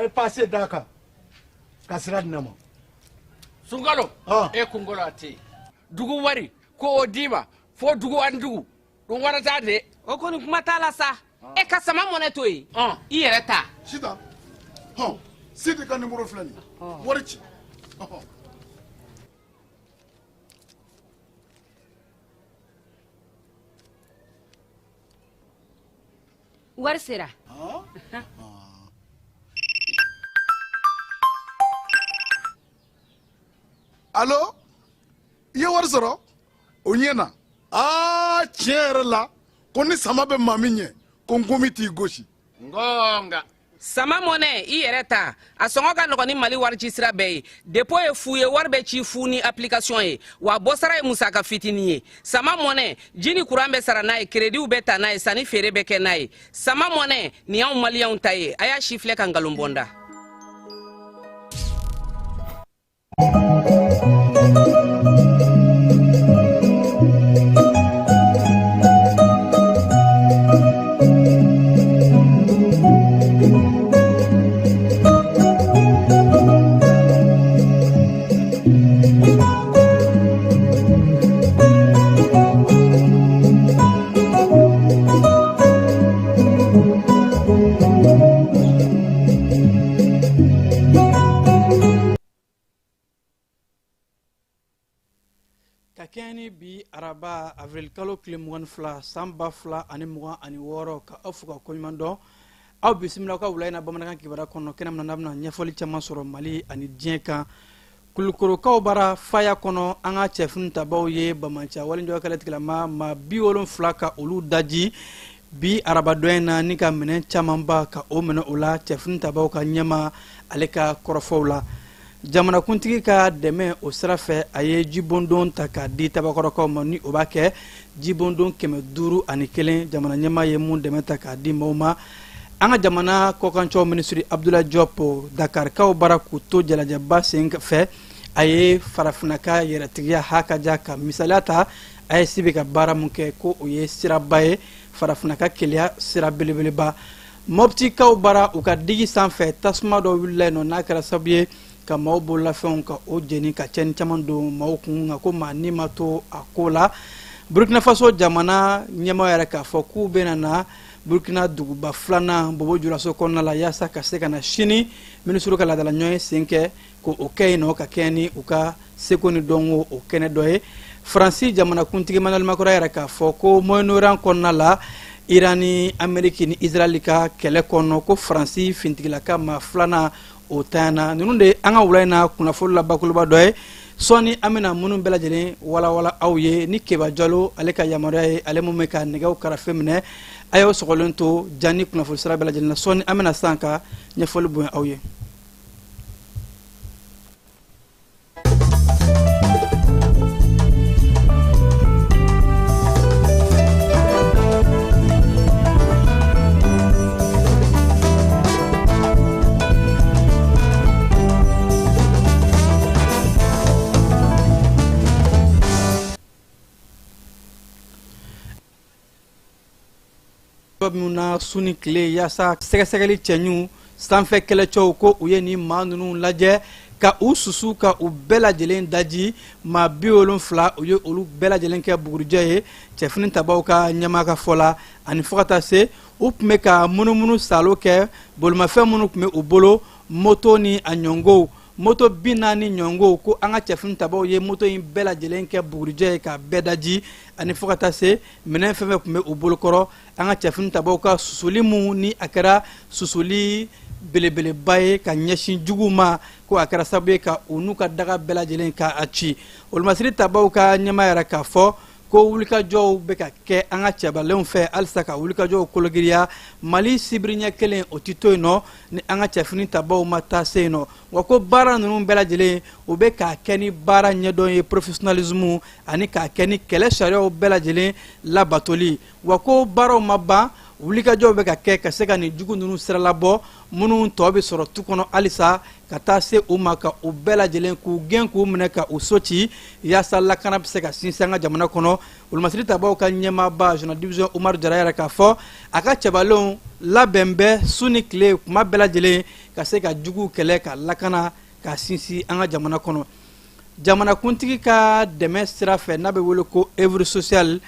ye pase d'a kan ka sira di ne ma. Sunkalo, e kunkolo a tɛ yen. Dugu wari ko o d'i ma fo dugu ani dugu ɗum waɗata de. O kɔni kuma t'a la sa. E ka sama mɔnɛ to yen, i yɛrɛ ta. Sitan, hɔn, Sidi ka nimoro filɛ nin ye, wari ci. Ɔhɔn. Wari sera. Alo, i ye wari sɔrɔ? O ɲɛna. Aa, tiɲɛ yɛrɛ la, ko ni sama bɛ maa min ɲɛ, ko nkomi t'i gosi. Ngonga. Sama mɔnɛ, i yɛrɛ ta, a sɔngɔ ka nɔgɔn ni Mali wari ci sira bɛɛ ye. Depo ye fu ye, wari bɛ ci fu ni application ye, wa bɔsara ye musaka fitinin ye. Sama mɔnɛ, ji ni kuran bɛ sara n'a ye, kerediw bɛ ta n'a ye, sanni feere bɛ kɛ n'a ye. Sama mɔnɛ nin y'anw maliyɛnw ta ye. A y'a si filɛ ka nkalon bɔ n da. Ka kɛɲɛ ni bi araba avril kalo tile 22 san 2026, ka aw fo ka koɲuman dɔn. Aw bisimila aw ka wula in na bamanankan kibaruya kɔnɔ, kɛnɛ min na n'a bɛna ɲɛfɔli caman sɔrɔ Mali ani diɲɛ kan. Kulukorokaw bara faya kɔnɔ, an ka cɛfini tabaw ye bamanciya walenjɔ kɛlɛ tigilama maa 70 ka olu daji bi arabadon in na, ni ka minɛn camanba ka o minɛ o la. Cɛfini tabaw ka ɲɛma ale ka kɔrɔfɔw la, jamanakuntigi ka dɛmɛ o sira fɛ, a ye jibondon ta k'a di Tabakɔrɔkaw ma, ni o b'a kɛ jibondon 501, jamana ɲɛmaa ye mun dɛmɛ ta k'a di maaw ma. An ka jamana kɔkancɛw minisiri Abdoulaye Diop, Dakarikaw bara k'u to jalajɛba sen fɛ, a ye farafinna ka yɛrɛtigiya hakaja ka misaliya ta AES bɛ ka baara mun kɛ, ko o ye siraba ye, farafinna ka keleya sira belebeleba. Mɔptikaw bara u ka digi sanfɛ, tasuma dɔ wulila yen nɔ, n'a kɛra sababu ye ka maaw bololafɛnw ka o jeni, ka cɛnni caman don maaw kun, nka ko maa ni ma to a ko la. Burkina Faso jamana ɲɛmaa yɛrɛ k'a fɔ k'u bɛna na Burkina duguba filanan Bobo Julaso kɔnɔna la, yaasa ka se ka na sini minisiriw ka laadala ɲɔgɔn sen kɛ, ko o kɛ yen nɔ ka kɛɲɛ ni u ka seko ni dɔnko o kɛnɛ dɔ ye. Faransi jamanakuntigi Emmanuel Macron yɛrɛ k'a fɔ ko Moyen-Orient kɔnɔna la, Iran ni Ameriki ni Israɛl ka kɛlɛ kɔnɔ, ko Faransi fintigilaka maa filanan o tanyana. Ninnu de an ka wula in na kunnafoni la bakuruba dɔ ye. Sɔɔni an bɛna minnu bɛɛ lajɛlen walawala aw ye ni Keba Jalo ale ka yamaruya ye, ale mun bɛ ka nɛgɛw karafe minɛ. A y'aw sɔgɔlen to jan ni kunnafoni sira bɛɛ lajɛlen na. Sɔɔni an bɛna san ka ɲɛfɔli bonya aw ye. Min na su ni tile yaasa sɛgɛsɛgɛli cɛɲiw sanfɛ kɛlɛcɛw ko u ye nin maa ninnu lajɛ ka u susu ka u bɛɛ lajɛlen daji. Maa 70, u ye olu bɛɛ lajɛlen kɛ bugurijɛ ye, cɛfini tabaw ka ɲɛmaa ka fɔ la. Ani fo ka taa se u tun bɛ ka munumunu salo kɛ, bolimafɛn minnu tun bɛ u bolo, moto ni a ɲɔngow, moto 40 ɲɔngow, ko an ka cɛfini tabaw ye moto in bɛɛ lajɛlen kɛ bugurijɛ ye k'a bɛɛ daji. Ani fo ka taa se minɛn fɛn fɛn tun bɛ u bolokɔrɔ, an ka cɛfini tabaw ka susuli mun ni a kɛra susuli belebeleba ye ka ɲɛsin juguw ma, ko a kɛra sababu ye ka u n'u ka daga bɛɛ lajɛlen ka a ci. Olumasiri tabaw ka ɲɛmaa yɛrɛ k'a fɔ ko wulikajɔw bɛ ka kɛ an ka cɛbalenw fɛ halisa ka wulikajɔw kologiriya. Mali sibiriɲɛ kelen o tɛ to yen nɔ ni an ka cɛfini tabaw ma taa se yen nɔ. Wa ko baara ninnu bɛɛ lajɛlen, u bɛ k'a kɛ ni baara ɲɛdɔn ye, professionnalisme, ani k'a kɛ ni kɛlɛ sariyaw bɛɛ lajɛlen labatoli. Wa ko baaraw ma ban. Wulikajɔw bɛ ka kɛ ka se ka nin jugu ninnu siralabɔ, minnu tɔ bɛ sɔrɔ tu kɔnɔ halisa, ka taa se u ma, ka u bɛɛ lajɛlen k'u gɛn, k'u minɛ, ka u so ci, yaasa lakana bɛ se ka sinsin an ka jamana kɔnɔ. Wolomasiri tabaw ka ɲɛmaaba, général division Umaru Jara yɛrɛ k'a fɔ a ka cɛbalenw labɛn bɛ su ni tile, kuma bɛɛ lajɛlen, ka se ka juguw kɛlɛ, ka lakana ka sinsin an ka jamana kɔnɔ. Jamanakuntigi ka dɛmɛ sira fɛ, n'a bɛ wele ko œuvre sociale,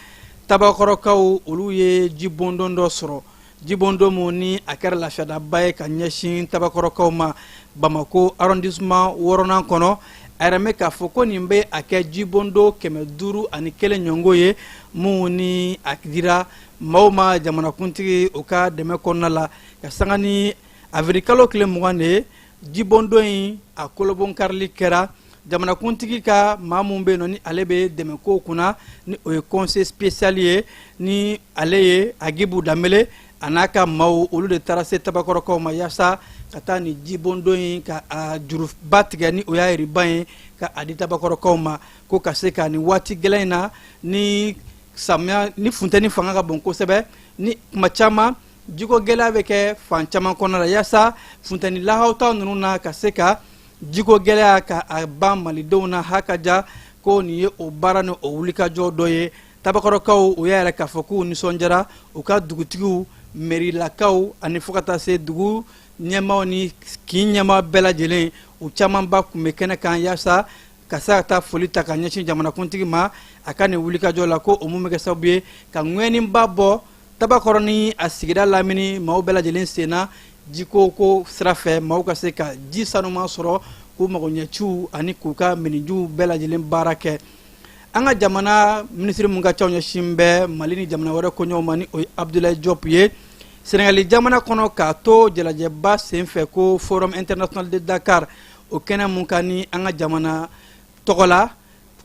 Tabakɔrɔkaw olu ye jibondon dɔ sɔrɔ, jibondon mun ni a kɛra lafiyadaba ye ka ɲɛsin Tabakɔrɔkaw ma Bamako arrondissement 6nan kɔnɔ. A yɛrɛ mɛn k'a fɔ ko nin bɛ a kɛ jibondo 501 ɲɔngo ye, mun ni a dira maaw ma jamanakuntigi o ka dɛmɛ kɔnɔna la. Ka sanga ni avril kalo tile 20 de ye, jibondo in a kolobonkarili kɛra. Jamanakuntigi ka maa mun bɛ yen nɔ, ni ale bɛ dɛmɛ kow kunna, ni o ye conseiller spécial ye, ni ale ye Agibu Danbele, a n'a ka maaw, olu de taara se Tabakɔrɔkaw ma yaasa ka taa nin jibondo in ka a juruba tigɛ, ni o y'a ruban ye, ka a di Tabakɔrɔkaw ma, ko ka se ka nin waati gɛlɛn in na, ni samiya ni funteni fanga ka bon kosɛbɛ, ni kuma caman jiko gɛlɛya bɛ kɛ fan caman kɔnɔna la, yaasa funteni lahawta ninnu na, ka se ka jiko gɛlɛya ka a ban malidenw na. Ha ka ja ko nin ye o baara ni o wulikajɔ dɔ ye. Tabakɔrɔkaw o y'a yɛrɛ k'a fɔ k'u nisɔndiyara. U ka dugutigiw, mɛrilakaw, ani fo ka taa se dugu ɲɛmaaw ni kin ɲɛmaa bɛɛ lajɛlen, u camanba tun bɛ kɛnɛ kan yaasa ka se ka taa foli ta ka ɲɛsin jamanakuntigi ma a ka nin wulikajɔ la, ko o mun bɛ kɛ sababu ye ka ŋɛniba bɔ Tabakɔrɔ ni a sigida lamini maaw bɛɛ lajɛlen sen na jiko ko sira fɛ, maaw ka se ka ji sanuman sɔrɔ k'u magoɲɛciw ani k'u ka minijiw bɛɛ lajɛlen baara kɛ. An ka jamana minisiri mun ka caw ɲɛsin bɛ Mali ni jamana wɛrɛ koɲɛw ma, ni o ye Abdoulaye Diop ye, Senegali jamana kɔnɔ, k'a to jalajɛba senfɛ ko Forum international de Dakar, o kɛnɛ mun kan ni an ka jamana tɔgɔ la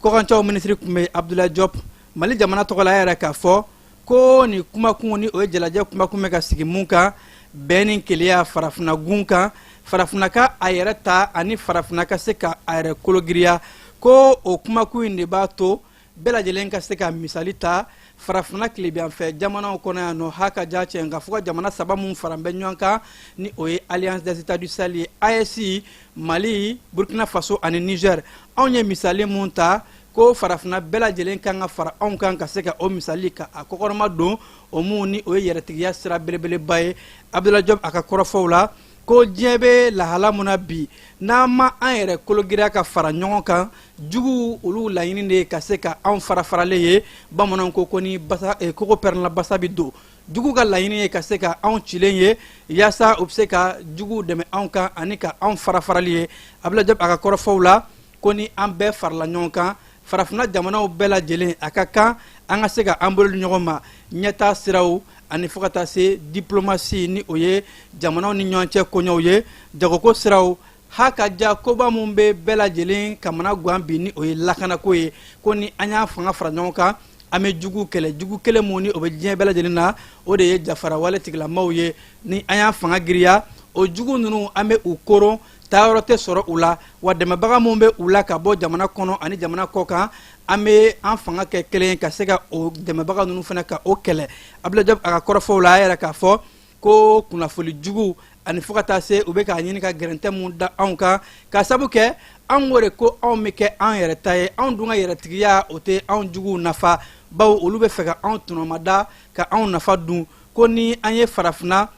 kɔkancaw minisiri tun bɛ, Abdoulaye Diop, Mali jamana tɔgɔ la, a yɛrɛ k'a fɔ ko nin kumakun, ni o ye jalajɛ kumakun bɛ ka sigi mun kan, bɛn ni kelenya farafinna gun kan, farafinna ka a yɛrɛ ta ani farafinna ka se ka a yɛrɛ kologiriya, ko o kumakun in de b'a to bɛɛ lajɛlen ka se ka misali ta farafinna tilebiyanfɛ jamanaw kɔnɔ yan nɔ. Ha ka ja cɛ, nka fo ka jamana saba mun fara bɛ ɲɔgɔn kan, ni o ye Alliance des États du Sahel ye, AES, Mali, Burkina Faso ani Niger, anw ye misali mun ta, ko farafinna bɛɛ lajɛlen kan ka fara anw kan ka se ka o misali ka a kɔkɔrɔma don, o mun ni o ye yɛrɛtigiya sira belebeleba ye. Abdoulaye Diop a ka kɔrɔfɔw la ko diɲɛ bɛ lahala mun na bi, n'an ma an yɛrɛ kologiriya ka fara ɲɔgɔn kan, juguw olu laɲini de ye ka se ka anw fara faralen ye. Bamananw ko ni basa kogo pɛrɛnna, basa bi don. Jugu ka laɲini ye ka se ka anw cilen ye, yaasa u bɛ se ka juguw dɛmɛ anw kan ani ka anw fara farali ye. Abdoulaye Diop a ka kɔrɔfɔw la ko ni an bɛɛ farala ɲɔgɔn kan, farafinna jamanaw bɛɛ lajɛlen, a ka kan an ka se ka an bolo di ɲɔgɔn ma ɲɛtaa siraw ani fo ka taa se diplomasi, ni o ye jamanaw ni ɲɔgɔn cɛ koɲɛw ye, jagoko siraw. Ha ka ja, koba mun bɛ bɛɛ lajɛlen kamana gan bi, ni o ye lakanako ye, ko ni an y'a fanga fara ɲɔgɔn kan, an bɛ jugu kɛlɛ. Jugu kelen mun ni o bɛ diɲɛ bɛɛ lajɛlen na, o de ye jafara wale tigilamaw ye. Ni an y'a fanga giriya, o jugu ninnu, an bɛ u koron, taayɔrɔ tɛ sɔrɔ u la. Wa dɛmɛbaga mun bɛ u la ka bɔ jamana kɔnɔ ani jamana kɔ kan, an bɛ an fanga kɛ kelen ka se ka o dɛmɛbaga ninnu fana ka o kɛlɛ. Abdoulaye Diop a ka kɔrɔfɔw la, a yɛrɛ k'a fɔ ko kunnafoli jugu ani fo ka taa se u bɛ k'a ɲini ka gɛrɛntɛ mun da anw kan, ka sabu kɛ anw ko de ko anw bɛ kɛ an yɛrɛ ta ye. Anw dun ka yɛrɛtigiya, o tɛ anw juguw nafa, bawo olu bɛ fɛ ka anw tɔnɔmada ka anw nafa dun. Ko ni an ye farafinna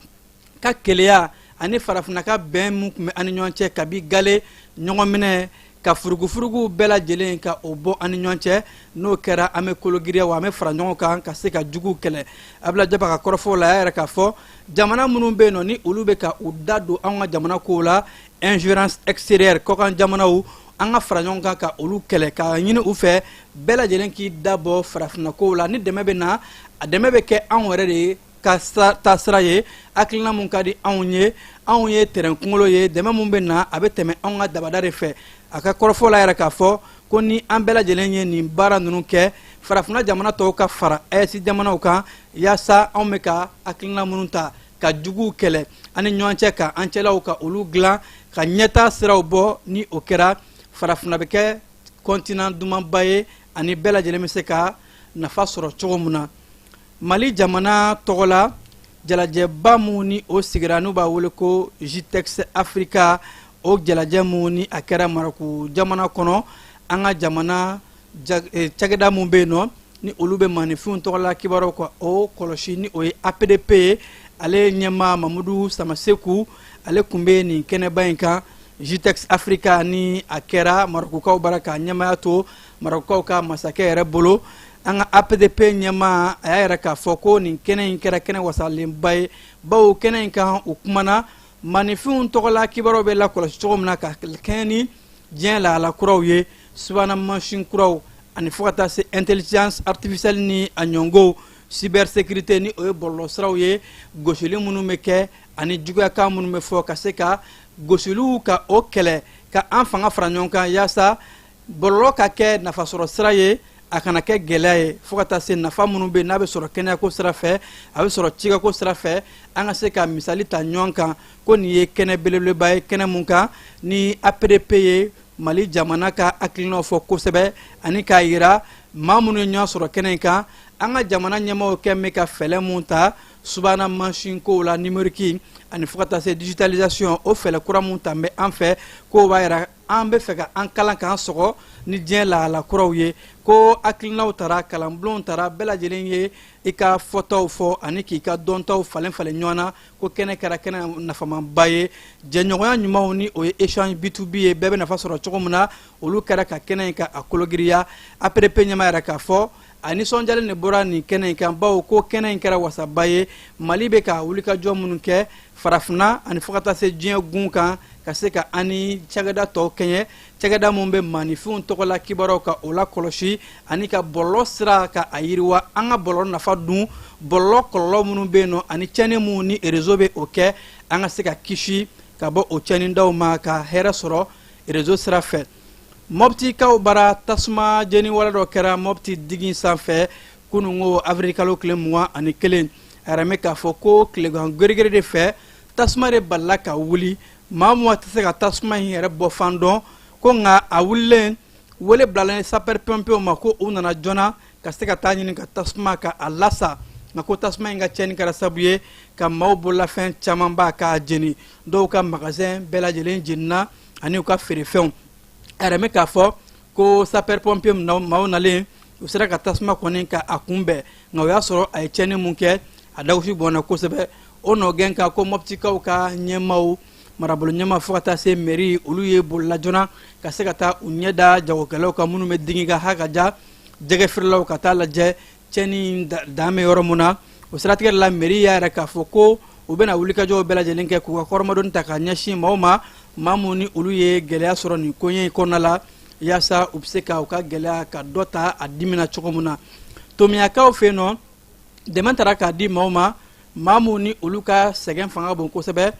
ka keleya ani farafinna ka bɛn mun tun bɛ an ni ɲɔgɔn cɛ kabi gale ɲɔgɔn minɛ, ka furugufuruguw bɛɛ lajɛlen ka o bɔ an ni ɲɔgɔn cɛ, n'o kɛra, an bɛ kologiriya, wa an bɛ fara ɲɔgɔn kan ka se ka juguw kɛlɛ. Abdoulaye Diop a ka kɔrɔfɔw la, a y'a yɛrɛ k'a fɔ jamana minnu bɛ yen nɔ, ni olu bɛ ka u da don anw ka jamana kow la, ingérence extérieure, kɔkan jamanaw, an ka fara ɲɔgɔn kan ka olu kɛlɛ, k'a ɲini u fɛ bɛɛ lajɛlen k'i da bɔ farafinna kow la. Ni dɛmɛ bɛ na, a dɛmɛ bɛ kɛ anw yɛrɛ de ye ka taa sira ye, hakilina mun ka di anw ye, anw ye tɛrɛn kunkolo ye, dɛmɛ mun bɛ na, a bɛ tɛmɛ anw ka dabada de fɛ. A ka kɔrɔfɔ la yɛrɛ k'a fɔ ko ni an bɛɛ lajɛlen ye nin baara ninnu kɛ, farafinna jamana tɔw ka fara AES jamanaw kan, yaasa anw bɛ ka hakilina minnu ta ka juguw kɛlɛ an ni ɲɔgɔn cɛ, ka an cɛlaw ka olu dilan, ka ɲɛtaa siraw bɔ, ni o kɛra, farafinna bɛ kɛ continent dumanba ye ani bɛɛ lajɛlen bɛ se ka nafa sɔrɔ cogo min na. Mali jamana tɔgɔ la, Jalajɛba mun ni o sigira, n'u b'a wele ko Gitex Africa, o jalajɛ mun ni a kɛra Marɔku jamana kɔnɔ, an ka jamana cakɛda mun bɛ yen nɔ, ni olu bɛ maaninfinw tɔgɔla kibaruyaw ka o kɔlɔsi, ni o ye APDP ye, ale ɲɛmaa Mamudu Samaseku, ale tun bɛ nin kɛnɛba in kan. Gitex Africa ni a kɛra Marɔkukaw bara k'a ɲɛmaaya to Marɔkukaw ka masakɛ yɛrɛ bolo. An ka APDP ɲɛmaa a y'a yɛrɛ k'a fɔ ko nin kɛnɛ in kɛra kɛnɛ wasalenba ye, bawo kɛnɛ in kan, u kumana maaninfinw tɔgɔla kibaruyaw bɛ lakɔlɔsi cogo min na ka kɛɲɛ ni diɲɛ lahala kuraw ye, subahana mansin kuraw, ani fo ka taa se intelligence artificielle ni a ɲɔngow, cybersécurité, ni o ye bɔlɔlɔsiraw ye, gosili minnu bɛ kɛ ani juguyakan minnu bɛ fɔ, ka se ka gosiliw ka o kɛlɛ, ka an fanga fara ɲɔgɔn kan yaasa bɔlɔlɔ ka kɛ nafasɔrɔ sira ye, a kana kɛ gɛlɛya ye, fo ka taa se nafa minnu bɛ n'a bɛ sɔrɔ kɛnɛyako sira fɛ, a bɛ sɔrɔ cikɛko sira fɛ, an ka se ka misali ta ɲɔgɔn kan. Ko nin ye kɛnɛ belebeleba ye, kɛnɛ mun kan ni APDP ye Mali jamana ka hakilinaw fɔ kosɛbɛ, ani k'a yira maa minnu ye ɲɔgɔn sɔrɔ kɛnɛ in kan, an ka jamana ɲɛmaaw kɛ bɛ ka fɛɛrɛ mun ta subahana mansin kow la, numérique, ani fo ka taa se digitalisation, o fɛɛrɛ kura mun ta bɛ an fɛ, k'o b'a yira an bɛ fɛ ka an kalan k'an sɔgɔ ni diɲɛ lahala kuraw ye. Ko hakilinaw tara, kalanbulonw tara, bɛɛ lajɛlen ye i ka fɔtaw fɔ ani k'i ka dɔntaw falen falen ɲɔgɔn na. Ko kɛnɛ kɛra kɛnɛ nafamaba ye, jɛɲɔgɔnya ɲumanw, ni o ye échange B2B ye, bɛɛ bɛ nafa sɔrɔ cogo min na, olu kɛra ka kɛnɛ in ka a kologiriya. APDP ɲɛmaa yɛrɛ k'a fɔ a nisɔndiyalen de bɔra nin kɛnɛ in kan, bawo ko kɛnɛ in kɛra wasaba ye Mali bɛ ka wulikajɔ minnu kɛ farafinna ani fo ka taa se diɲɛ gun kan, ka se ka an ni cakɛda tɔw kɛɲɛ, cakɛda mun bɛ maaninfinw tɔgɔla kibaruyaw ka o la kɔlɔsi, ani ka bɔlɔlɔ sira ka a yiriwa, an ka bɔlɔlɔ nafa dun, bɔlɔlɔ kɔlɔlɔ minnu bɛ yen nɔ, ani tiɲɛni minnu ni réseau bɛ o kɛ, an ka se ka kisi ka bɔ o tiɲɛnidaw ma, ka hɛrɛ sɔrɔ réseau sira fɛ. Mɔptikaw bara, tasuma jeni wale dɔ kɛra Mɔpti digi sanfɛ kununko avril kalo tile 21. A yɛrɛ bɛ k'a fɔ ko tilegan geregere de fɛ, tasuma de balila ka wuli. Maa mun tɛ se ka tasuma in yɛrɛ bɔ fan dɔn ko, nka a wulilen, wele bilalen sapeur pompier ma, ko u nana joona ka se ka taa ɲini ka tasuma ka a lasa. Nka ko tasuma in ka tiɲɛni kɛra sababu ye ka maaw bololafɛn caman b'a k'a jeni, dɔw ka magasin bɛɛ lajɛlen jenina ani u ka feerefɛnw. A yɛrɛ bɛ k'a fɔ ko sapeur pompier maaw nalen, u sera ka tasuma kɔni ka a kunbɛn, nka o y'a sɔrɔ a ye tiɲɛni mun kɛ, a dagosi bɔnna kosɛbɛ. O nɔ gɛn kan, ko Mɔptikaw ka ɲɛmaaw, marabolo ɲɛmaa fo ka taa se mairie, olu ye bolila joona ka se ka taa u ɲɛ da jagokɛlaw kan minnu bɛ digi ka ha ka ja jɛgɛ feerelaw, ka taa lajɛ tiɲɛni dan bɛ yɔrɔ mun na. O siratigɛ la, mairie y'a yɛrɛ k'a fɔ ko u bɛna wulikajɔw bɛɛ lajɛlen kɛ k'u ka kɔrɔmadoni ta ka ɲɛsin maaw ma, maa minnu ni olu ye gɛlɛya sɔrɔ nin koɲɛ in kɔnɔna la, yaasa u bɛ se ka u ka gɛlɛya ka dɔ ta a dimina cogo min na. Tomiyakaw fɛ yen nɔ, dɛmɛ taara k'a di maaw ma, maa minnu ni olu ka sɛgɛn fanga bon kosɛbɛ,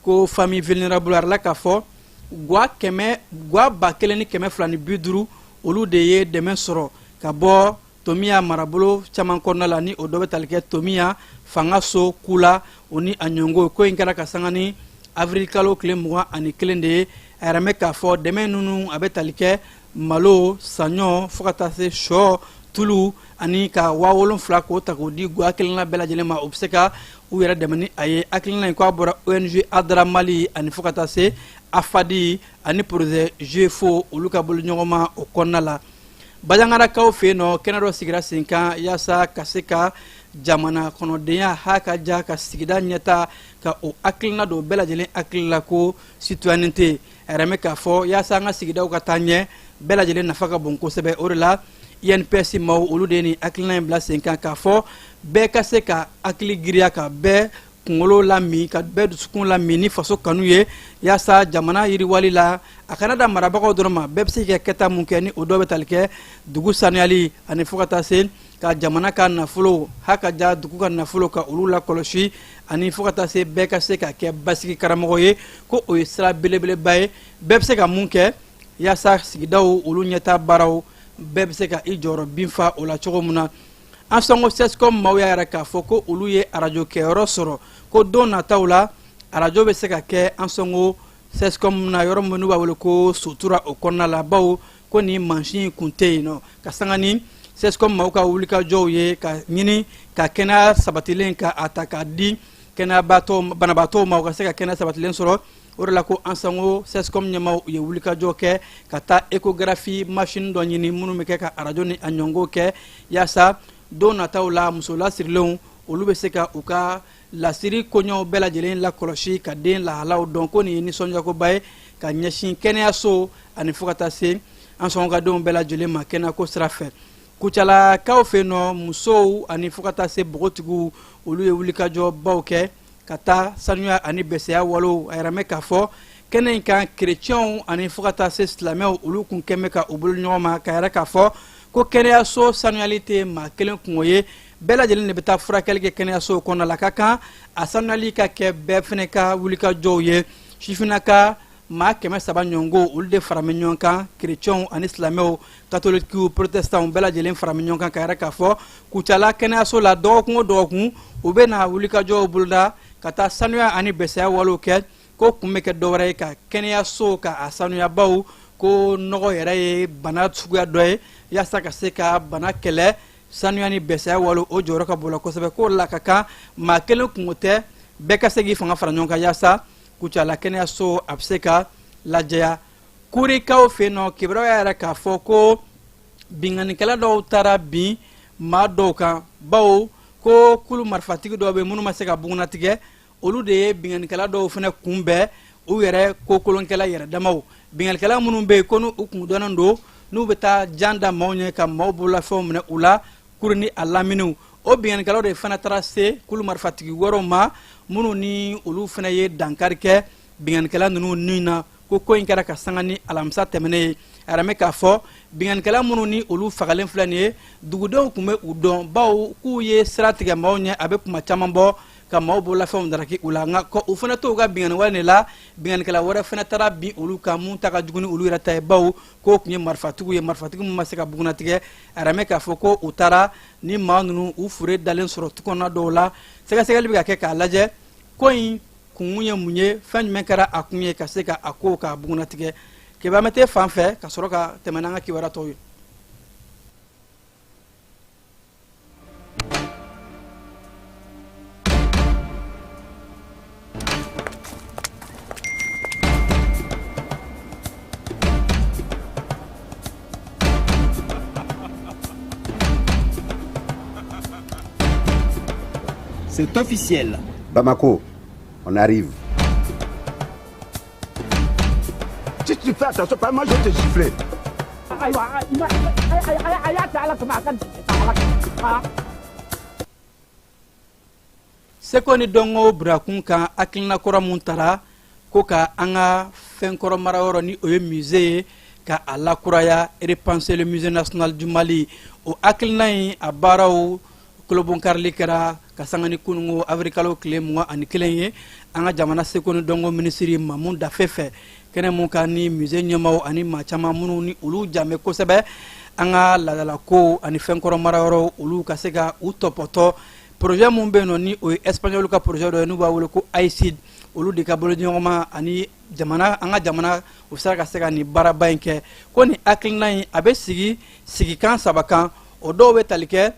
ko famille vulnérable. A la k'a fɔ gwa kɛmɛ, gwa 1250, olu de ye dɛmɛ sɔrɔ ka bɔ Tomiya marabolo caman kɔnɔna la, ni o dɔ bɛ tali kɛ Tomiya fanga so kula, o ni a ɲɔngo. Ko in kɛra ka sanga ni avril kalo tile 21 de ye. A yɛrɛ bɛ k'a fɔ dɛmɛ ninnu a bɛ tali kɛ malo, saɲɔ, fo ka taa se sɔ, tulu, ani ka 7000 k'o ta k'o di gwa kelenna bɛɛ lajɛlen ma, u bɛ se ka u yɛrɛ dɛmɛ ni a ye. Hakilina in k'a bɔra ONG Adra Mali ani fo ka taa se AFADI ani projet GFO, olu ka bolo ɲɔgɔnma o kɔnɔna la. Bajangarakaw fɛ yen nɔ, kɛnɛ dɔ sigira sen kan yaasa ka se ka jamana kɔnɔdenya ha ka ja ka sigida ɲɛta ka o hakilina don bɛɛ lajɛlen hakili la, ko citoyenneté. A yɛrɛ bɛ k'a fɔ yaasa an ka sigidaw ka taa ɲɛ, bɛɛ lajɛlen nafa ka bon kosɛbɛ. O de la, INPS maaw, olu de ye nin hakilina in bila sen kan, k'a fɔ bɛɛ ka se ka hakili giriya, ka bɛɛ kunkolo lami, ka bɛɛ dusukun lami ni faso kanu ye, yaasa jamana yiriwali la, a kana da marabagaw dɔrɔn ma, bɛɛ bɛ se ka kɛta mun kɛ, ni o dɔ bɛ tali kɛ dugu sanuyali, ani fo ka taa se ka jamana ka nafolo ha ka ja dugu ka nafolo ka olu lakɔlɔsi, ani fo ka taa se bɛɛ ka se ka kɛ basigi karamɔgɔ ye. Ko o ye sira belebeleba ye, bɛɛ bɛ se ka mun kɛ yaasa sigidaw olu ɲɛta baaraw, bɛɛ bɛ se ka i jɔyɔrɔ bin fa o la cogo min na. An sɔnko CSCOM maaw y'a yɛrɛ k'a fɔ ko olu ye arajo kɛyɔrɔ sɔrɔ, ko don nataw la arajo bɛ se ka kɛ an sɔnko CSCOM na, yɔrɔ min n'u b'a wele ko Sotura, o kɔnɔna la, bawo ko nin mansin in kun tɛ yen nɔ. Ka sanga ni CSCOM maaw ka wulikajɔw ye ka ɲini ka kɛnɛya sabatilen ka a ta k'a di Kɛnɛyabaatɔ banabaatɔw ma, u ka se ka kɛnɛya sabatilen sɔrɔ. O de la ko Ansango CSCOM ɲɛmaw, u ye wulikajɔ kɛ ka taa échographie machine dɔ ɲini, minnu bɛ kɛ ka arajo ni a ɲɔngo kɛ, yaasa don nataw la muso lasirilenw, olu bɛ se ka u ka lasiri koɲɛw bɛɛ lajɛlen lakɔlɔsi, ka den lahalaw dɔn. Ko nin ye nisɔndiyakoba ye ka ɲɛsin kɛnɛyaso ani fo ka taa se an sɔngɔ ka denw bɛɛ lajɛlen ma kɛnɛyako sira fɛ. Kucalakaw fɛ yen nɔ, musow ani fo ka taa se npogotigiw, olu ye wulikajɔbaw kɛ ka taa sanuya ani bɛsɛya walew. A yɛrɛ mɛn k'a fɔ kɛnɛ in kan, kerecɛnw ani fo ka taa se silamɛw, olu kun kɛn bɛ ka u bolo ɲɔgɔn ma ka yɛrɛ k'a fɔ ko kɛnɛyaso sanuyali tɛ maa kelen kungo ye, bɛɛ lajɛlen de bɛ taa furakɛli kɛ kɛnɛyaso kɔnɔna la. Ka kan a sanuyali ka kɛ bɛɛ fɛnɛ ka wulikajɔw ye. Sifinnaka maa 300 ɲɔgɔnko, olu de farame ɲɔgɔn kan, kerecɛnw ani silamɛw, katolikiw, protestantw, bɛɛ lajɛlen farame ɲɔgɔn kan ka yɛrɛ k'a fɔ Kucala kɛnɛyaso la, dɔgɔkun o dɔgɔkun u bɛ na wulikajɔw boloda ka taa sanuya ani bɛsɛya walew kɛ. Ko kun bɛ kɛ dɔwɛrɛ ye ka kɛnɛyaso ka a sanuyabaw, ko nɔgɔ yɛrɛ ye bana suguya dɔ ye, yaasa ka se ka bana kɛlɛ, sanuya ni bɛsɛya walew, o jɔyɔrɔ ka bon la kosɛbɛ. K'o la ka kan maa kelen kungo tɛ, bɛɛ ka se k'i fanga fara ɲɔgɔn kan yaasa Kucala kɛnɛyaso a bɛ se ka lajɛya. Kurikaw fɛ yen nɔ, kibaruya y'a yɛrɛ k'a fɔ ko binkannikɛla dɔw taara bin maa dɔw kan, bawo ko kulu marifatigi dɔw bɛ minnu ma se ka bugunnatigɛ, olu de ye binkannikɛla dɔw fana kunbɛn, u yɛrɛ ko kolonkɛla yɛrɛ damaw. Binkannikɛla minnu bɛ yen ko n'u kun dɔnnen don, n'u bɛ taa jan da maaw ɲɛ ka maaw bololafɛnw minɛ u la Kuri ni a laminiw, o binkannikɛlaw de fana taara se kulu marifatigi wɛrɛw ma, minnu ni olu fana ye dankari kɛ binkannikɛla ninnu ni na. Ko ko in kɛra ka sanga ni alamisa tɛmɛnen ye. A yɛrɛ k'a fɔ binkannikɛla minnu ni olu fagalen filɛ nin ye, dugudenw tun bɛ u dɔn, bawo k'u ye sira tigɛ maaw ɲɛ, a bɛ kuma caman bɔ, ka maaw bololafɛnw daraki u la. Nka ko u fana to u ka binkanni wale de la, binkannikɛla wɛrɛ fana taara bin olu kan, mun ta ka jugu ni olu yɛrɛ ta ye, bawo k'o tun ye marifatigiw ye, marifatigi min ma se ka bugunnatigɛ. A yɛrɛ k'a fɔ ko u taara ni maa ninnu u fure dalen sɔrɔ tu kɔnɔna dɔw la. Sɛgɛsɛgɛli bɛ ka kɛ k'a lajɛ ko in kun ye mun ye, fɛn jumɛn kɛra a kun ye, ka se ka a ko k'a bugunnatigɛ. Kebamete fan fɛ ka sɔrɔ ka tɛmɛ n'an ka kibaruya tɔw ye. C'est officiel. Bamako, on arrive. Si tu fais attention, pas moi je vais te gifler. Ayiwa, a y'a ta Ala kama, a ka ala. Seko ni dɔnko birakun kan, hakilina kɔrɔ mun tara ko ka an ka fɛnkɔrɔ marayɔrɔ, ni o ye musée ye, ka a lakuraya, repenser le Musée national du Mali, o hakilina in a baaraw kolobonkarili kɛra ka sanga ni kunungo avril kalo tile 21 ye, an ka jamana seko ni dɔnko minisiri Mamu Dafe fɛ. Kɛnɛ mun kan ni musée ɲɛmaw ani maa caman minnu ni olu janbɛ kosɛbɛ an ka laadalako ani fɛnkɔrɔ marayɔrɔ, olu ka se ka u tɔpɔtɔ projet mun bɛ yen nɔ, ni o ye espagnol ka projet dɔ ye n'u b'a wele ko AICID, olu de ka bolodiɲɔgɔnma ani jamana, an ka jamana, u sera ka se ka nin baaraba in kɛ. Ko nin hakilina in a bɛ sigi sigikan saba kan. O dɔw bɛ tali kɛ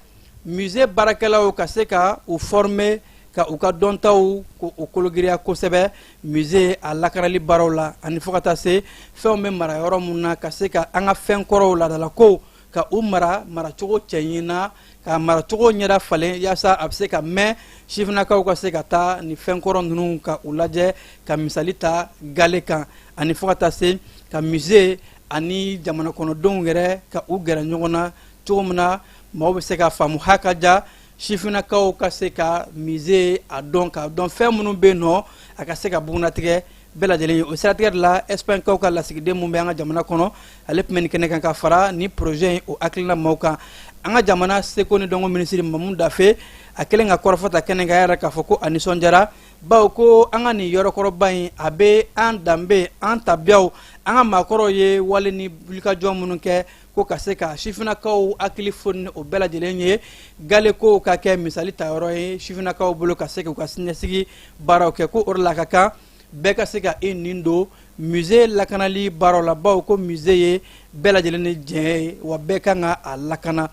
musée baarakɛlaw ka se ka u former, ka u ka dɔntaw ko o kologiriya kosɛbɛ musée a lakarali baaraw la, ani fo ka taa se fɛnw bɛ mara yɔrɔ mun na, ka se ka an ka fɛn kɔrɔw, laadalakow, ka u mara maracogo cɛɲi na, ka maracogo ɲɛda falen, yaasa a bɛ se ka mɛn, sifinnakaw ka se ka taa nin fɛnkɔrɔ ninnu ka u lajɛ, ka misali ta gale kan, ani fo ka taa se ka musée ani jamana kɔnɔdenw yɛrɛ ka u gɛrɛ ɲɔgɔn na cogo min na maaw bɛ se ka faamu haka ja, sifinnakaw ka se ka musée a dɔn, k'a dɔn fɛn minnu bɛ yen nɔ, a ka se ka bugunnatigɛ bɛɛ lajɛlen ye. O siratigɛ de la, Espagne-kaw ka lasigiden mun bɛ an ka jamana kɔnɔ, ale tun bɛ nin kɛnɛ kan ka fara ni projet in o hakilina maaw kan. An ka jamana seko ni dɔnko minisiri Mamu Dafe, a kɛlen ka kɔrɔfɔ ta kɛnɛ kan, a yɛrɛ k'a fɔ ko a nisɔndiyara, bawo ko an ka nin yɔrɔkɔrɔba in a bɛ an danbe, an tabiyaw, an ka maakɔrɔw ye wale ni wulikajɔ minnu kɛ, ko ka se ka sifinnakaw hakili foni ni o bɛɛ lajɛlen ye, galekow ka kɛ misali tayɔrɔ ye sifinnakaw bolo, ka se k'u ka siniɲɛsigi baaraw kɛ. Ko o de la a ka kan bɛɛ ka se ka i nin don musée lakanali baaraw la, bawo ko musée ye bɛɛ lajɛlen ni jɛn ye, wa bɛɛ kan ka a lakana.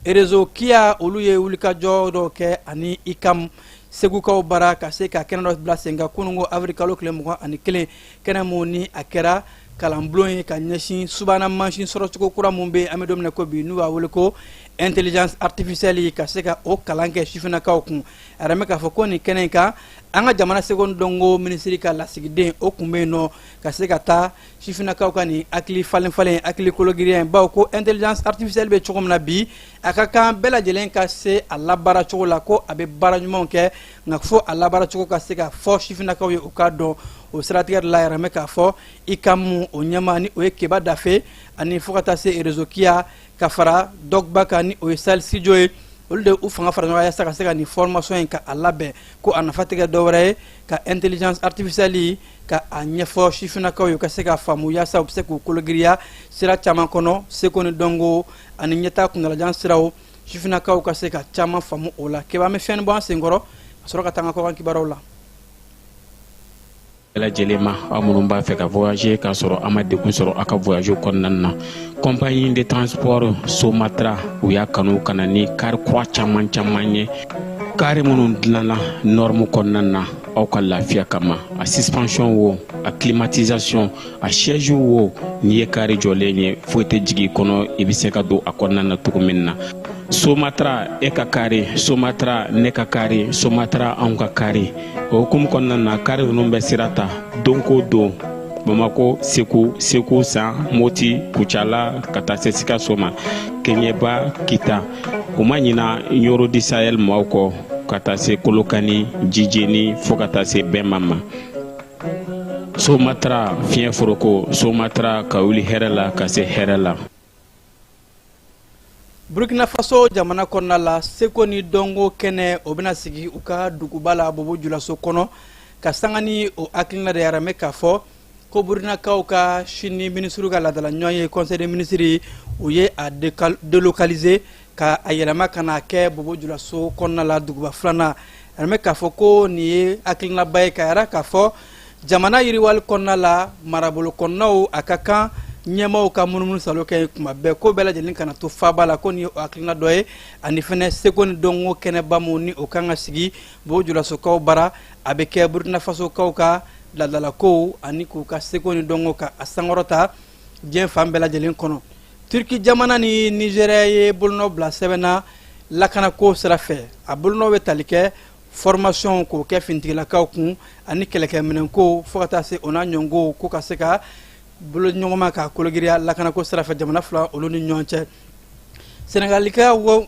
Réseau Kia, olu ye wulikajɔ dɔw kɛ ani ICAM. Segukaw bara ka se ka kɛnɛ dɔ bila sen kan kununko avril kalo tile 21, kɛnɛ mun ni a kɛra kalanbulon ye ka ɲɛsin subahana mansin sɔrɔcogo kura mun bɛ an bɛ don min na ko bi, n'u b'a wele ko intelligence artificielle, ka se ka o kalan kɛ sifinnakaw kun. A yɛrɛ bɛ k'a fɔ ko nin kɛnɛ in kan, an ka jamana seko ni dɔnko minisiri ka lasigiden, o kun bɛ yen nɔ ka se ka taa sifinnakaw ka nin hakili falen falen, hakili kologiriya in, bawo ko intelligence artificielle bɛ cogo min na bi, a ka kan bɛɛ lajɛlen ka se a labaara cogo la, ko a bɛ baara ɲumanw kɛ, nka fo a labaara cogo ka se ka fɔ sifinnakaw ye, u k'a dɔn. O siratigɛ de la, yɛrɛ bɛ k'a fɔ ICAM o ɲɛmaa, ni o ye Keba Dafe, ani fo ka taa se Réseau Kia, ka fara Dɔgba kan, ni o ye Sahel Studio ye, olu de u fanga fara ɲɔgɔn kan yaasa ka se ka nin formation in ka a labɛn, ko a nafa tɛ kɛ dɔwɛrɛ ye ka intelligence artificielle ka a ɲɛfɔ sifinnakaw ye, u ka se ka faamu, yaasa u bɛ se k'u kologiriya sira caman kɔnɔ, seko ni dɔnko ani ɲɛtaa kuntalajan siraw, sifinnakaw ka se ka caman faamu o la. Keba, an bɛ fɛn bɔ an senkɔrɔ ka sɔrɔ ka taa an ka kɔkan kibaruyaw la. Bɛɛ lajɛlen ma, aw minnu b'a fɛ ka voyager k'a sɔrɔ a ma degun sɔrɔ aw ka voyage kɔnɔna na, compagnie de transport Somatra, u y'a kanu ka na ni kari kura caman caman ye, kari minnu dilanna norme kɔnɔna na aw ka lafiya kama. A suspension wo, a climatisation, a siège wo, n'i ye kari jɔlen ye, foyi tɛ jigin i kɔnɔ, i bɛ se ka don a kɔnɔna na cogo min na. Somatra, e ka kari Somatra, ne ka kari Somatra, anw ka kari. O hukumu kɔnɔna na, kari ninnu bɛ sira ta don ko don Bamako, Segu, Segu San, Moti, Kucala, ka taa se Sikaso ma, Keɲeba, Kita. U ma ɲina Ɲoro di Sahel maaw kɔ, ka taa se Kolokani, Jijeni, fo ka taa se Bɛnma ma. Somatra, fiɲɛ foroko Somatra, ka wuli hɛrɛ la ka se hɛrɛ la. Burkina Faso jamana kɔnɔna la, seko ni dɔnko kɛnɛ, o bɛna sigi u ka duguba la, Bobo Julaso kɔnɔ, ka sanga ni o hakilina de yɛrɛ k'a fɔ ko Burukinakaw ka sini minisiriw ka laadala ɲɔgɔn ye, conseil des ministres, u ye a délocaliser ka a yɛlɛma ka n'a kɛ Bobo Julaso kɔnɔna la, duguba filanan. A yɛrɛ k'a fɔ ko nin ye hakilinaba ye ka yɛrɛ k'a fɔ jamana yiriwali kɔnɔna la, marabolo kɔnɔnaw, a ka kan ɲɛmaaw ka munumunu salo kɛ kuma bɛɛ, ko bɛɛ lajɛlen kana to faaba la, ko nin ye o hakilina dɔ ye. Ani fɛnɛ seko ni dɔnko kɛnɛba mun ni o kan ka sigi Bobo Julasokaw bara, a bɛ kɛ Burkina Fasokaw ka laadalakow ani k'u ka seko ni dɔnko ka a sankɔrɔta diɲɛ fan bɛɛ lajɛlen kɔnɔ. Turki jamana ni Nizeriya ye bolonɔ bila sɛbɛn na lakanako sira fɛ. A bolonɔ bɛ tali kɛ formation k'o kɛ finitigilakaw kun ani kɛlɛkɛminɛnko, fo ka taa se o n'a ɲɔnko, ko ka se ka bolo ɲɔgɔnma ka kologiriya lakanako sira fɛ jamana fila olu ni ɲɔgɔn cɛ.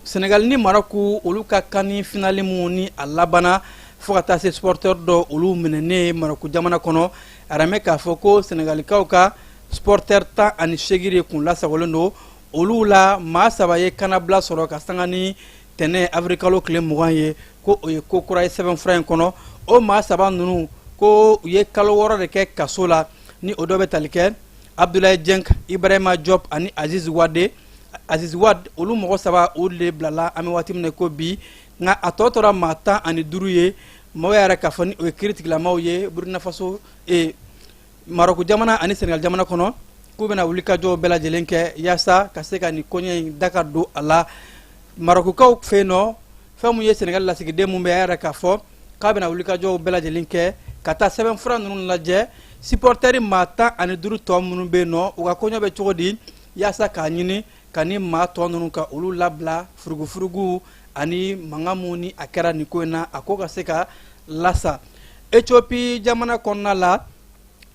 Senegal ni Maroc, olu ka CAN finale mun ni a labanna fo ka taa se supporter dɔ olu minɛnen Maroc jamana kɔnɔ, a yɛrɛ k'a fɔ ko Senegalikaw ka supporter 18 de kun lasagolen don. Olu la maa saba ye kannabila sɔrɔ ka sanga ni tɛnɛ avril kalo tile 20 ye, ko o ye ko kura ye sɛbɛnfura in kɔnɔ. O maa saba ninnu, ko u ye kalo 6 de kɛ kaso la, ni o dɔ bɛ tali kɛ Abdoulaye Dieng, Ibrahima Diop ani Aziz Wade, Aziz Wad. Olu mɔgɔ saba, olu de bilala an bɛ waati min na ko bi, nka a tɔ tora maa 15 ye. Maaw yɛrɛ k'a fɔ ni o ye kiiritigilamaw ye Burkina Faso, Maroc jamana ani Senegal jamana kɔnɔ, k'u bɛna wulikajɔw bɛɛ lajɛlen kɛ yaasa ka se ka nin koɲɛ in da ka don a la Marokukaw fɛ yen nɔ. Fɛn mun ye Senegal lasigiden mun bɛ, a yɛrɛ k'a fɔ k'a bɛna wulikajɔw bɛɛ lajɛlen kɛ ka taa sɛbɛnfura ninnu lajɛ, supporteri maa 15 tɔ minnu bɛ yen nɔ, u ka koɲɛ bɛ cogo di, yaasa k'a ɲini ka ni maa tɔ ninnu ka olu labila furugufurugu ani mankan mun ni a kɛra nin ko in na, a ko ka se ka lasa. Ethiopie jamana kɔnɔna la,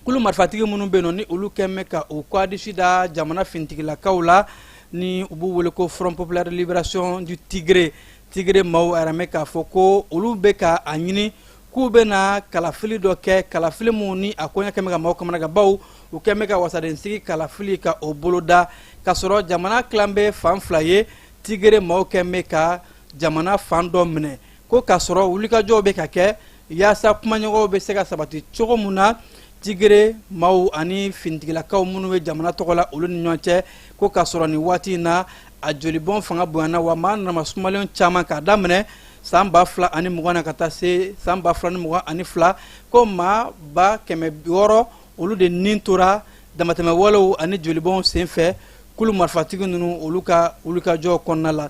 kulu marifatigi minnu bɛ yen nɔ ni olu kɛn bɛ ka o kɔadisi da jamana finitigilakaw la, ni u b'u wele ko Front populaire de libération du Tigré, Tigré maaw yɛrɛ k'a fɔ ko olu bɛ ka a ɲini k'u bɛna kalafili dɔ kɛ, kalafili mun ni a koɲɛ kɛn bɛ ka maaw kamanagan, bawo u kɛn bɛ ka wasadensigi kalafili ka o boloda k'a sɔrɔ jamana tilan bɛ fan fila ye. Tigré maaw kɛn bɛ ka jamana fan dɔ minɛ, ko k'a sɔrɔ wulikajɔw bɛ ka kɛ yaasa kumaɲɔgɔnw bɛ se ka sabati cogo mun na Tigré maaw ani finitigilakaw minnu bɛ jamana tɔgɔ la, olu ni ɲɔgɔn cɛ, ko k'a sɔrɔ nin waati in na, a jolibɔn fanga bonyana wa maa nana sumalen caman k'a daminɛ san 2020 na ka taa se san 2022, ko maa 600,000, olu de nin tora damatɛmɛ walew ani jolibɔnw senfɛ kulu marifatigi ninnu olu ka wulikajɔ kɔnɔna la.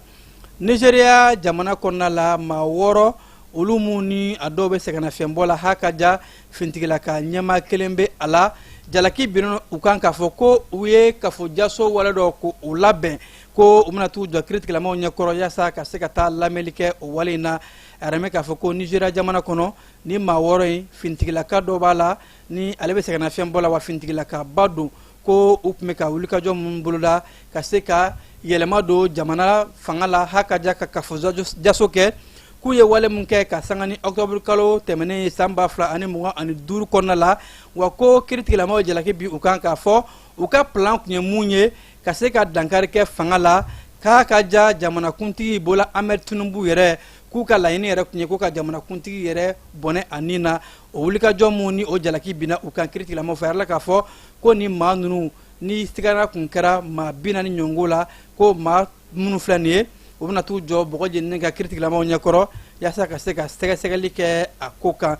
Nizeriya jamana kɔnɔna la, maa wɔɔrɔ Olu mun ni a dɔw bɛ sɛgɛnnafiɲɛbɔ la, ha ka ja finitigilaka ɲɛmaa kelen bɛ a la. Jalaki binnen u kan k'a fɔ ko u ye kafo jaso wale dɔ ko o labɛn, ko u bɛna t'u jɔ kiiritigɛlamaw ɲɛkɔrɔ yaasa ka se ka taa lamɛnli kɛ o wale in na. A yɛrɛ k'a fɔ ko Nizeriya jamana kɔnɔ, ni maa 6 in, finitigilaka dɔ b'a la ni ale bɛ sɛgɛnnafiɲɛbɔ la, wa finitigilakaba don. Ko u tun bɛ ka wulikajɔ minnu boloda ka se ka yɛlɛma don jamana fanga la, ha ka ja ka kafo jaso kɛ, k'u ye wale mun kɛ ka sanga ni octobre kalo tɛmɛnen ye san 2025 kɔnɔna la. Wa ko kiiritigɛlamaw jalaki bi u kan k'a fɔ u ka plan tun ye mun ye ka se ka dankari kɛ fanga la, k'a ka ja jamanakuntigi Bola Ahmed Tinubu yɛrɛ, k'u ka laɲini yɛrɛ tun ye ko ka jamanakuntigi yɛrɛ bɔnɛ a nin na. O wulikajɔ mun ni o jalaki binna u kan kiiritigɛlamaw fɛ, a yɛrɛ k'a fɔ ko ni maa ninnu ni sigana kun kɛra maa 40 ɲɔngo la, ko maa minnu filɛ nin ye, u bɛna t'u jɔ bɔgɔ jeninen ka kiiritigɛlamaw ɲɛkɔrɔ yaasa ka se ka sɛgɛsɛgɛli kɛ a ko kan.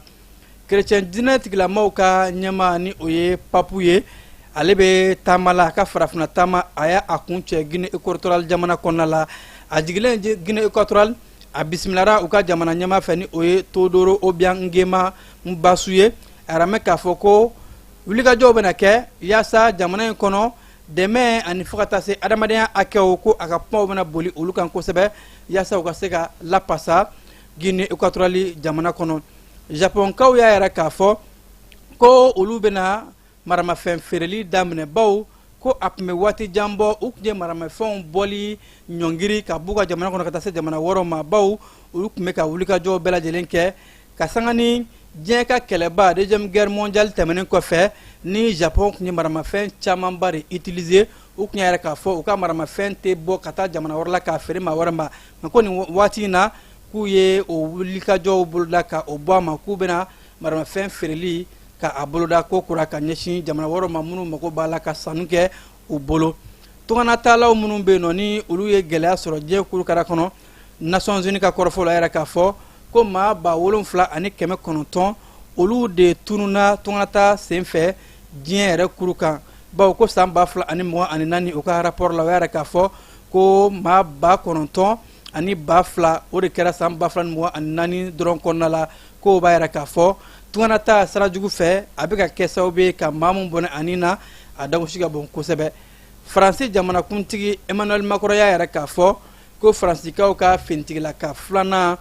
Kerecɛn diinɛ tigilamaw ka ɲɛmaa, ni o ye papu ye, ale bɛ taama la, a ka farafinna taama, a y'a a kun cɛ Guinée équatoriale jamana kɔnɔna la. A jigilen Guinée équatoriale, a bisimilara u ka jamana ɲɛmaa fɛ, ni o ye Teodoro Obiang Nguema Mbasu ye. A yɛrɛ mɛn k'a fɔ ko wulikajɔw bɛna kɛ yaasa jamana in kɔnɔ dɛmɛ ani fo ka taa se adamadenya hakɛw, ko a ka kumaw bɛna boli olu kan kosɛbɛ yaasa u ka se ka lapasa Guinée équatoriale jamana kɔnɔ. Japonkaw y'a yɛrɛ k'a fɔ ko olu bɛna maramafɛn feereli daminɛ, baw ko a tun bɛ waati jan bɔ u tun ye maramafɛnw bɔli ɲɔngiri ka b'u ka jamana kɔnɔ ka taa se jamana wɛrɛw ma, baw olu tun bɛ ka wulikajɔw bɛɛ lajɛlen kɛ ka sanga ni diɲɛ ka kɛlɛba Deuxième Guerre mondiale tɛmɛnen kɔfɛ, ni Japon tun ye maramafɛn camanba de utiliser. U tun y'a yɛrɛ k'a fɔ u ka maramafɛn tɛ bɔ ka taa jamana wɛrɛ la k'a feere maa wɛrɛ ma. Nka ko nin waati in na, k'u ye o wulikajɔw boloda ka o bɔ a ma, k'u bɛna maramafɛn feereli ka a boloda ko kura ka ɲɛsin jamana wɛrɛw ma minnu mago b'a la ka sanu kɛ u bolo. Tungannataalaw minnu bɛ yen nɔ, ni olu ye gɛlɛya sɔrɔ diɲɛ kurukara kɔnɔ, Nations Unies ka kɔrɔfɔ la, yɛrɛ k'a fɔ ko maa 7900, olu de tununa tungannata senfɛ diɲɛ yɛrɛ kuru kan, bawo ko san 2024, u ka rapport la, o yɛrɛ k'a fɔ ko maa 9000 ani 2000, o de kɛra san 2024 dɔrɔn kɔnɔna la. K'o b'a yɛrɛ k'a fɔ tungannata sira jugu fɛ, a bɛ ka kɛ sababu ye ka maa mun bɔnɛ ani na, a dagosi ka bon kosɛbɛ. Faransi jamanakuntigi Emmanuel Macron y'a yɛrɛ k'a fɔ ko Faransikaw ka finitigilaka filanan,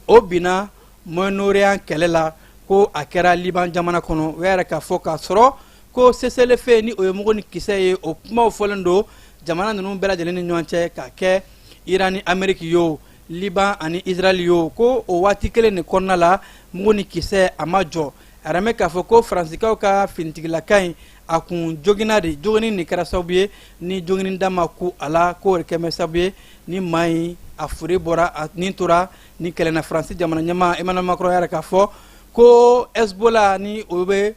o binna Moyen-Orient kɛlɛ la, ko a kɛra Liban jamana kɔnɔ. O y'a yɛrɛ k'a fɔ k'a sɔrɔ ko cessez-le-feu, ni o ye mugu ni kisɛ ye, o kumaw fɔlen don jamana ninnu bɛɛ lajɛlen ni ɲɔgɔn cɛ, ka kɛ Iran ni Amérique ye, Liban ani Israël ye, ko o waati kelen de kɔnɔna la, mugu ni kisɛ a ma jɔ. A yɛrɛ k'a fɔ ko Faransikaw ka finitigilaka in, a kun joginna de, jogini nin kɛra sababu ye ni jogini da ma ku a la, k'o de kɛmɛ sababu ye ni maa in a fure bɔra, a nin tora ni kɛlɛ na. Faransi jamana ɲɛmaa Emmanuel Macron yɛrɛ k'a fɔ ko Hezbollah, ni o bɛ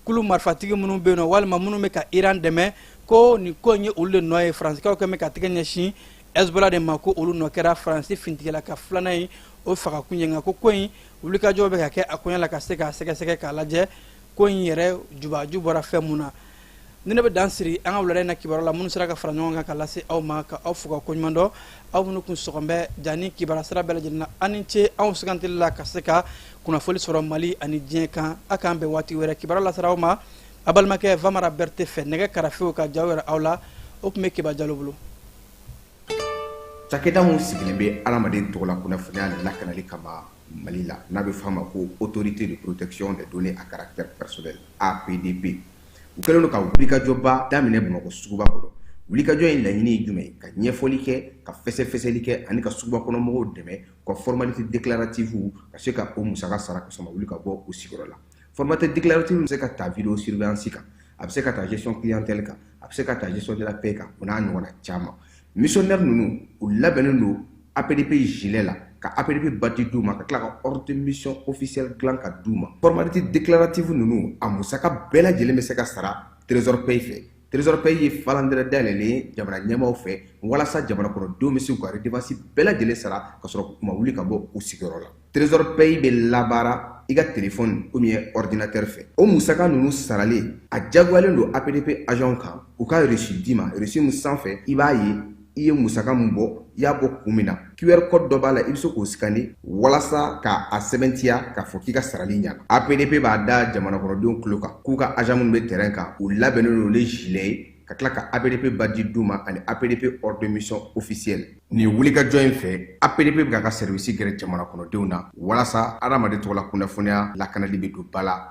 kulu marifatigi minnu bɛ yen nɔ, walima minnu bɛ ka Iran dɛmɛ, ko nin ko in ye olu de nɔ ye. Faransikaw kɛmɛ ka tɛgɛ ɲɛsin Hezbollah de ma, ko olu nɔ kɛra Faransi finitigilaka filanan ye o fagakun ye. Nka ko in wulikajɔw bɛ ka kɛ a koɲɛ la ka se k'a sɛgɛsɛgɛ k'a lajɛ ko in yɛrɛ jubaju bɔra fɛn mun na. Ni ne bɛ dan siri an ka wulada in na kibaru la minnu sera ka fara ɲɔgɔn kan ka lase aw ma, ka aw fo ka koɲuman dɔn, aw minnu kun sɔgɔn bɛ jani kibaru sira bɛɛ lajɛlen na. Aw ni ce anw sugantili la ka se ka kunnafoli sɔrɔ Mali ani diɲɛ kan. A k'an bɛn waati wɛrɛ. Kibaru lasera aw ma a balimakɛ Vamara Berete fɛ, nɛgɛ karafew ka jaw yɛrɛ aw la, o tun bɛ Keba Jalo bolo. Cakɛda min sigilen bɛ adamaden tɔgɔla kunnafoniya lakanali kama Mali la, n'a bɛ f'a ma ko Autorité de protection des données à caractère personnel, APDP, u kɛlen don ka wulikajɔba daminɛ Bamakɔ suguba kɔnɔ. Wulikajɔ in laɲini ye jumɛn ye? Ka ɲɛfɔli kɛ, ka fɛsɛfɛsɛli kɛ ani ka suguba kɔnɔ mɔgɔw dɛmɛ u ka formalité déclarative ka se ka o musaka sara ka sɔrɔ ma wuli ka bɔ u sigiyɔrɔ la. Formalité déclarative bɛ se ka ta vidéo surveillance kan, a bɛ se ka ta gestion clientèle kan, a bɛ se ka ta gestion de la paie kan, o n'a ɲɔgɔnna caman. Missionnaire ninnu, u labɛnnen don APDP gilet la, ka APDP badge d'u ma, ka tila ka ordre de mission officielle dilan ka d'u ma. Formalité déclarative ninnu, a musaka bɛɛ lajɛlen bɛ se ka sara Trésor Pay fɛ. Trésor Pay ye falandɛrɛ dayɛlɛlen ye jamana ɲɛmaaw fɛ walasa jamana kɔnɔdenw bɛ se k'u ka redevance bɛɛ lajɛlen sara ka sɔrɔ u ma wuli ka bɔ u sigiyɔrɔ la. Trésor Pay bɛ labaara i ka téléphone ou bien ordinateur fɛ. O musaka ninnu saralen, a jagoyalen don APDP agent kan u ka reçu d'i ma, reçu min sanfɛ i b'a ye I ye musaka min bɔ, i y'a bɔ kun min na, QR code dɔ b'a la, i bɛ se k'o scanner walasa ka a sɛbɛntiya k'a fɔ k'i ka sarali ɲana. APDP b'a da jamana kɔnɔdenw tulo kan k'u ka agent minnu bɛ terrain kan, u labɛnnen don ni gilet ye, ka tila ka APDP badge d'u ma ani APDP ordre de mission officiel. Nin wulikajɔ in fɛ, APDP bɛ k'a ka service gɛrɛ jamana kɔnɔdenw na walasa adamaden tɔgɔla kunnafoniya lakanali bɛ don ba la.